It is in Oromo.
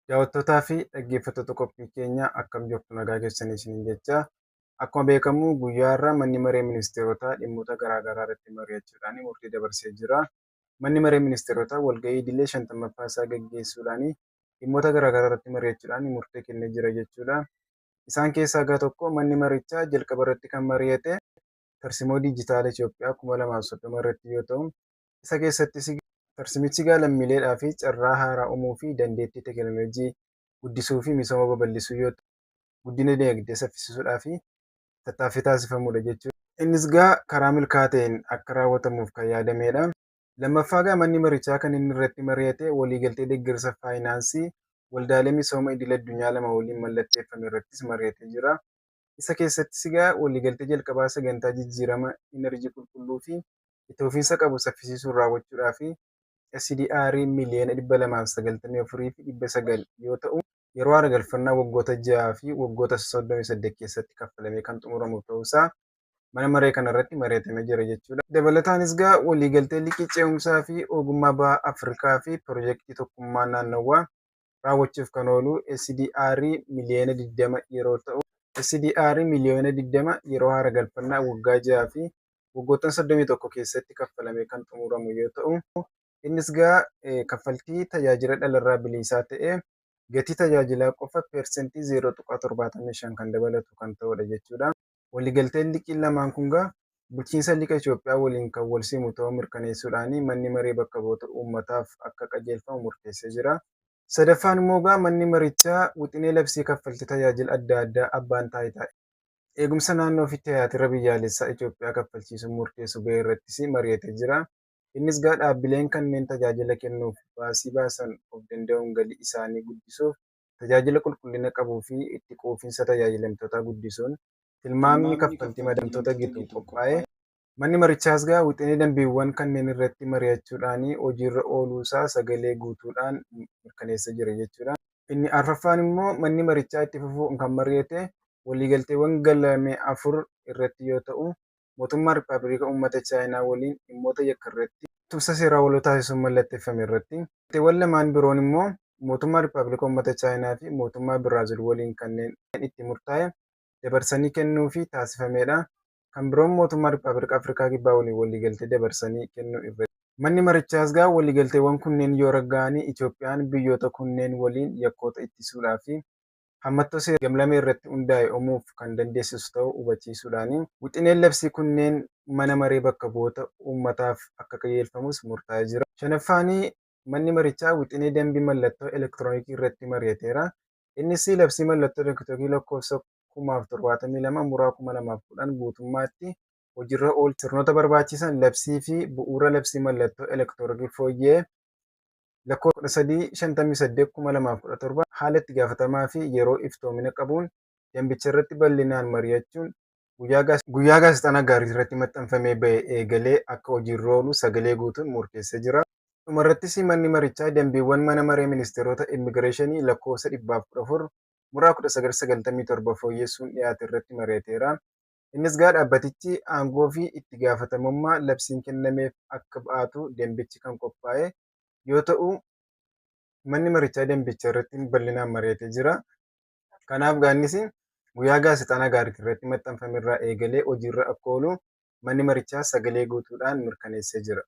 Daawwattootaa fi dhaggeeffattoota qophii keenyaa, akkam jirtu? Nagaa keessanii isiniin jecha. Akkuma beekamu, guyyaa har'aa manni maree ministeerotaa dhimmoota garaa garaa irratti mari'achuudhaan murtii dabarsee jira. Manni maree ministeerotaa walgahii idilee 50ffaa isaa gaggeessuudhaan dhimmoota garaa garaa irratti mari'achuudhaan murtee kennee jira jechuudha. Isaan keessaa gara tokko, manni marichaa jalqaba irratti kan mari'ate tarsimoo diijitaala Itoophiyaa 2030 irratti yoo ta'u, isa keessattis tarsimichi gaa lammiileedhaa fi carraa haaraa uumuu fi dandeettii teekinooloojii guddisuu fi misooma babal'isuu yoo ta'u, guddina dinagdee saffisiisuudhaa fi tattaaffii taasifamudha jechuudha. Innis gaa karaa milkaa'aa ta'een akka raawwatamuuf kan yaadamedha. Lammaffaa gaa manni marichaa kan inni irratti mari'ate waliigaltee deeggarsa faayinaansii waldaalee misooma idil addunyaa lama waliin mallatteeffame irrattis mari'atee jira. Isa keessattis gaa waliigaltee jalqabaa sagantaa jijjiirama inerjii qulqulluu fi itti fufiinsa qabu saffisiisuun raawwachuudhaa fi SDR 294,900,000 yoo ta'u, yeroo haara galfannaa waggoota 6 fi waggoota 38 keessatti kaffalamee kan xumuramu ta'uusaa mana maree kanarratti mari'atamee jira jechuudha. Dabalataanis gaa waliigaltee liqii ce'umsaa fi ogummaa baha Afrikaa fi piroojeektii tokkummaa naannawaa raawwachuuf kan oolu SDR miliyoona 20 yeroo ta'u, SDR miliyoona 20 yeroo haara galfannaa waggaa 6 fi waggoottan 31 keessatti kaffalamee kan xumuramu yoo ta'u, innis gaa kaffaltii tajaajila dhalarraa bilisaa ta'ee gatii tajaajilaa qofa 0.75% kan dabalatu kan ta'udha jechuudha. Waliigalteen liqii lamaan kun gaa bulchiinsa liqa Itoophiyaa waliin kan wal simu ta'uu mirkaneessuudhaan manni maree bakka bu'oota uummataaf akka qajeelfamu murteessee jira. Sadaffaan immoo gaa manni marichaa wixinee labsii kaffaltii tajaajila adda addaa abbaan taayitaa eegumsa naannoo fi tiyaatira biyyaalessaa Itoophiyaa kaffalchiisuun murteessu bahee irrattis mari'atee jira. Innis gaa dhaabbileen kanneen tajaajila kennuuf baasii baasan of danda'uun galii isaanii guddisuuf tajaajila qulqullina qabuu fi itti quufinsa tajaajilamtootaa guddisuun tilmaamni kaffaltii madamtoota gitu qophaa'e. Manni marichaas gaa wixinee dambiiwwan kanneen irratti mari'achuudhaan hojiirra ooluusaa sagalee guutuudhaan mirkaneessee jira jechuudha. Inni arfaffaan immoo manni marichaa itti fufuun kan mari'ate waliigalteewwan galame afur irratti yoo ta'u, mootummaa Rippaabilika Uummata Chaayinaa waliin dhimmoota yakka irratti tumsa seeraa waloo taasisuun mallatteeffame irratti. Waliigalteewwan lamaan biroon immoo mootummaa Rippaabilika Uummata Chaayinaa fi mootummaa Biraazil waliin kanneen itti murtaa'e dabarsanii kennuu fi taasifamedha. Kan biroon mootummaa Rippaabilika Afrikaa Kibbaa waliin waliigaltee dabarsanii kennuu irratti. Manni marichaas gaa waliigalteewwan kunneen yoo ragga'anii Itoophiyaan biyyoota kunneen waliin yakkoota ittisuudhaa fi hammattoo seera gamlamee irratti hundaa'e uumuuf kan dandeessisu ta'uu hubachiisuudhaan wixineen labsii kunneen mana maree bakka bu'oota uummataaf akka qajeelfamus murtaa'ee jira. Shanaffaan, manni marichaa wixinee dambii mallattoo elektiroonikii irratti mari'ateera. Innis labsii mallattoo elektiroonikii lakkoofsa 1072 muraa 2010 guutummaatti hojiirra oolchu, sirnoota barbaachisan labsii fi bu'uura labsii mallattoo elektiroonikii fooyya'e lakkoofsa 1358 2017 haala itti gaafatamaa fi yeroo iftoomina qabuun dambicha irratti bal'inaan mari'achuun guyyaa gaazexaa Nagaarii irratti maxxanfamee bahe eegalee akka hojiirra oolu sagalee guutuun murteessee jira. Dhumarrattis manni marichaa dambiiwwan mana maree ministeerota immigireeshinii lakkoofsa 114 muraa 1997 fooyyessuun dhiyaate irratti mari'ateera. Innis gaa dhaabbatichi aangoo fi itti gaafatamummaa labsiin kennameef akka ba'atu dambichi kan qophaa'e yoo ta'u, manni marichaa dambicha irratti bal'inaan mari'atee jira. Kanaaf gaannis guyyaa gaazexaa Nagaarii irratti maxxanfame irraa eegalee hojiirra akka oolu manni marichaa sagalee guutuudhaan mirkaneessee jira.